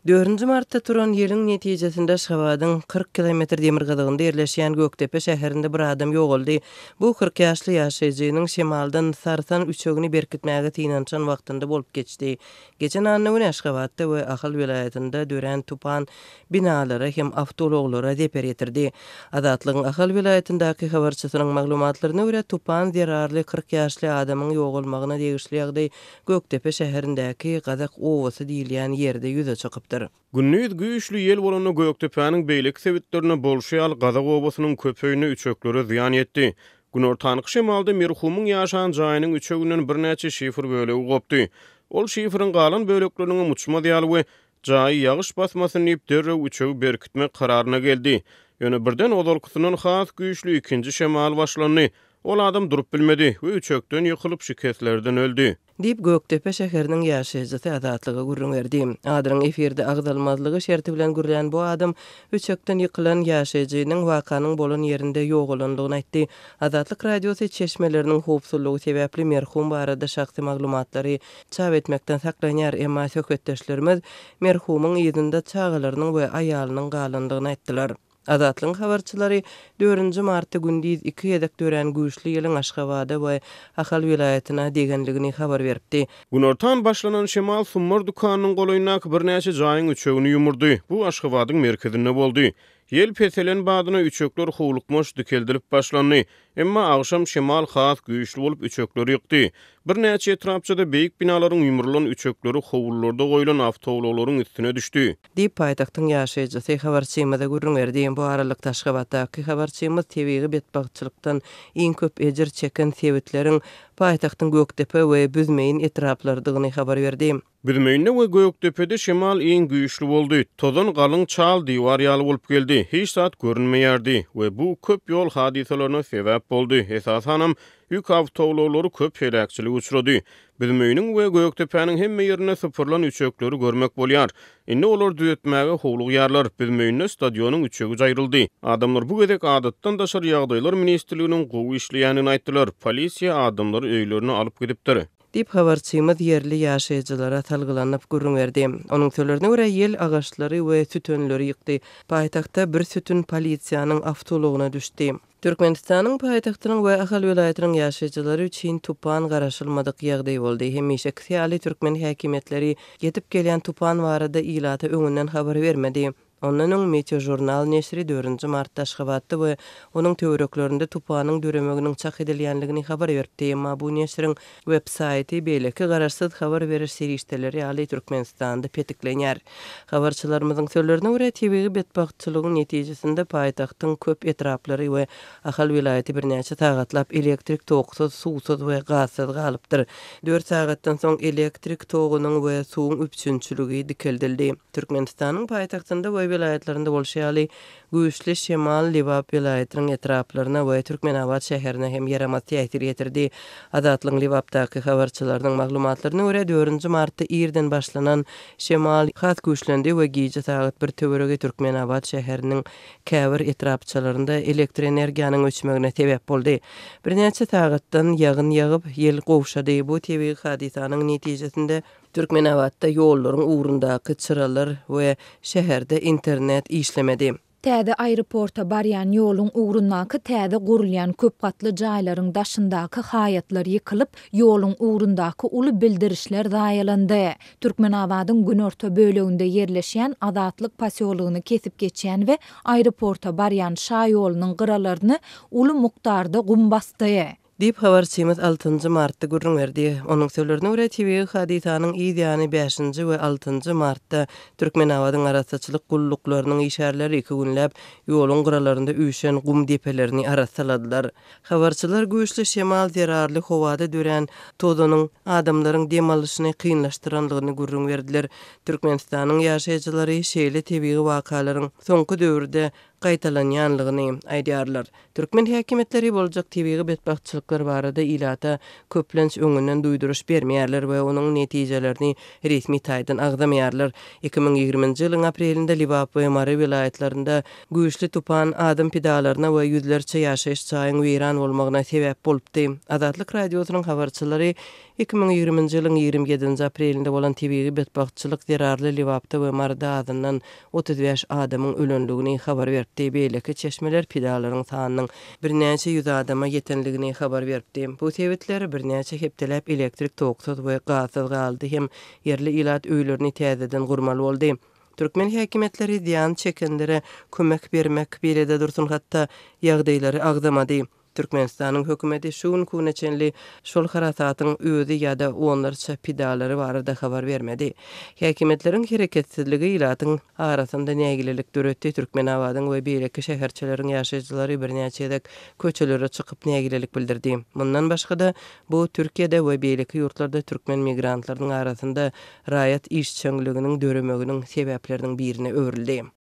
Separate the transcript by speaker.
Speaker 1: Dördünji martda turan ýeliň netijesinde Aşgabadyň 40 kilometr demirgazygynda ýerleşýän Gökdepe şäherinde bir adam ýogaldy. Bu 40 ýaşly ýaşaýjynyň şemaldan sarsan üçegini berkitmäge synanyşan wagtynda bolup geçdi. Geçen anna güni Aşgabatda we Ahal welaýatynda dörän tupan binalara hem awtoulaglara zeper ýetirdi. Azatlygyň Ahal welaýatyndaky habarçysynyň maglumatlaryna görä, tupan zerarly 40 ýaşly adamyň ýogalmagyna degişli ýagdaý Gökdepe şäherindäki Gazak obasy diýilýän ýerde ýüze çykypdyr.
Speaker 2: Gündiz güýçli ýel bolanda Gökdepäniň beýleki sebitlerinde bolşy ýaly Gazak obasynyň köp öýünde üçeklere zyýan ýetdi. Günortanky şemalda merhumyň ýaşan jaýynyň üçeginden birnäçe şifr bölegi gopdy. Ol şifriň galan bölekleriniňem uçmaz ýaly we jaýy ýagyş basmasyn diýip derrew üçegi berkitmek kararyna geldi. Ýöne birden ozalkysyndan has güýçli ikinji şemal başlandy. Ol adam durup bilmedi we üçekden ýykylyp şikeslerden öldi.
Speaker 1: Diýip, Gökdepe şäheriniň ýaşaýjysy Azatlyga gürrüň berdi. Adynyň efirde agzalmazlygy şerti bilen gürlän bu adam üçekden ýykylan ýaşaýjynyň wakanyň bolan ýerinde ýogalandygyny aýtdy. Azatlyk Radiosy çeşmeleriniň howpsuzlygy sebäpli merhum barada şahsy maglumatlary çap etmekden saklanýar, emma söhbetdeşlerimiz merhumyň yzynda çagalarynyň we aýalynyň galandygyny aýtdylar. Azatlygyň habarçylary dördünji martda gündiz iki gezek dörän güýçli ýeliň Aşgabada we Ahal welaýatyna degenligini habar beripdi.
Speaker 2: Günortan başlanan şemal Sumbar dükanynyň golaýyndaky birnäçe jaýyň üçegini ýumurdy. Bu Aşgabadyň merkezinde boldy. Ýel peselen badyna üçekler howlukmaç dikeldilip başlandy. Emma agşam şemal has güýçli bolup üçekleri ýykdy. Birnäçe etrapçada beýik binalaryň ýumrulan üçekleri howlularda goýlan awtoulaglaryň üstüne düşdi.
Speaker 1: Diýip, paýtagtyň ýaşaýjysy habarçymyza gürrüň berdi. Bu aralykda, Aşgabatdaky habarçymyz tebigy betbagtçylykdan iň köp ejir çeken sebitleriň paýtagtyň Gökdepe we Büzmeýin etraplarydygyny habar berdi.
Speaker 2: Büzmeýinde we Gökdepede şemal iň güýçli boldy. Tozan galyň çal diwar ýaly bolup geldi. Hiç zat görünmeýärdi we bu köp ýol hadysalaryna sebäp boldy. Esasanam, ýük awtoulaglary köp heläkçilige uçrady. Büzmeýiniň we Gökdepäniň hemme ýerinde sypyrylan üçekleri görmek bolýar. Indi olary düzetmäge howlugýarlar. Büzmeýinde stadionyň üçegi jaýryldy. Adamlar bu gezek Adatdan daşary ýagdaýlar ministrliginiň gowy işleýändigini aýtdylar. Polisiýa adamlary öýlerine alyp gidipdir.
Speaker 1: Diýip, habarçymyz ýerli ýaşaýjylara salgylanyp gürrüň berdi. Onuň sözlerine görä, ýel agaçlary we sütünleri ýykdy. Paýtagtda bir sütün polisiýanyň awtoulagyna düşdi. Türkmenistanyň paýtagtynyň we Ahal welaýatynyň ýaşaýjylary üçin tupan garaşylmadyk ýagdaý boldy. Hemişekisi ýaly, türkmen häkimiýetleri ýetip gelýän tupan barada ilata öňünden habar bermedi. Ondan öň Meteožurnal neşiri dördünji martda Aşgabatda we onuň töwereklerinde tupanyň döremeginiň çak edilýänligini habar beripdi. Emma bu neşiriň web saýty beýleki garaşsyz habar beriş serişdeleri ýaly Türkmenistanda petiklenýär. Habarçylarymyzyň sözlerine görä, tebigy betbagtçylygyň netijesinde paýtagtyň köp etraplary we Ahal welaýaty birnäçe sagatlap elektrik toksuz, suwsuz we gazsyz galypdyr. Dört sagatdan soň elektrik togunyň we suwuň üpjünçiligi dikeldildi. Türkmenistanyň paýtagtynda we welaýatlarynda bolşy ýaly, Güýçli şemal Lebap welaýatynyň etraplaryna we Türkmenabat şäherine hem ýaramaz täsir ýetirdi. Azatlygyň Lebapdaky habarçylarynyň maglumatlaryna görä, dördünji martda irden başlanan şemal has güýçlendi we gije sagat bir töweregi Türkmenabat şäheriniň käbir etrapçalarynda elektrenergiýanyň öçmegine sebäp boldy. Birnäçe sagatdan ýagyn ýagyp, ýel gowşady. Bu tebigy hadysanyň netijesinde Türkmenabatda ýollaryň ugrundaky çyralar we şäherde internet işlemedi.
Speaker 3: Täze aeroporta barýan ýoluň ugrundaky täze gurulýan köp gatly jaýlaryň daşyndaky haýatlar ýykylyp, ýoluň ugrundaky uly bildirişler zaýalandy. Türkmenabadyň günorta böleginde ýerleşýän Azatlyk posýologyny kesip geçýän we aeroporta barýan şaýolunyň gyralaryny uly mukdarda gum basdy.
Speaker 1: Diýip, habarçymyz altynjy martda gürrüň berdi. Onuň sözlerine görä, tebigy hadysanyň yz ýany bäşinji we altynjy martda Türkmenabadyň arassaçylyk gulluklarynyň işgärleri iki günläp ýoluň gyralarynda üýşen gum depelerini arassaladylar. Habarçylar güýçli şemal zerarly howada dörän tozanyň adamlaryň dem alyşyny kynlaşdyrandygyny gürrüň berdiler. Türkmenistanyň ýaşaýjylary şeýle tebigy wakalaryň soňky döwürde. gaýtalanýanlygyny aýdýarlar. Türkmen häkimiýetleri boljak tebigy betbagtçylyklar barada ilata köplenç öňünden duýduryş bermeýärler we onuň netijelerini resmi taýdan agzamaýarlar. 2020-nji ýylyň aprelinde Lebap we Mary welaýatlarynda güýçli tupan adam pidalaryna we ýüzlerçe ýaşaýyş jaýyň weýran bolmagyna sebäp bolupdy. Azatlyk Radiosynyň habarçylary 2020-nji ýylyň 27-nji aprelinde bolan tebigy betbagtçylyk zerarly Lebapda we Maryda azyndan 35 adamyň ölendigini habar beripdi, beýleki çeşmeler pidalaryň sanynyň birnäçe ýüz adama ýetendigini habar beripdi. Bu sebitler birnäçe hepdeläp elektrik toksuz we gazsyz galdy hem ýerli ilat öýlerini täzeden gurmaly boldy. Türkmen häkimiýetleri zyýan çekenlere kömek bermek beýlede dursun hatda ýagdaýlary agzamady. Türkmenistanyň hökümeti şu günki güne çenli şol harasatyň özi ýa-da onlarça pidalary barada habar bermedi. Häkimiýetleriň hereketsizligi ilatyň arasynda nägilelik döretdi, Türkmenabadyň we beýleki şäherçeleriň ýaşaýjylary birnäçe gezek köçelere çykyp nägilelik bildirdi. Mundan başga-da, bu Türkiýede we beýleki ýurtlarda türkmen migrantlarynyň arasynda raýat işjeňliginiň döremeginiň sebäpleriniň birine öwrüldi.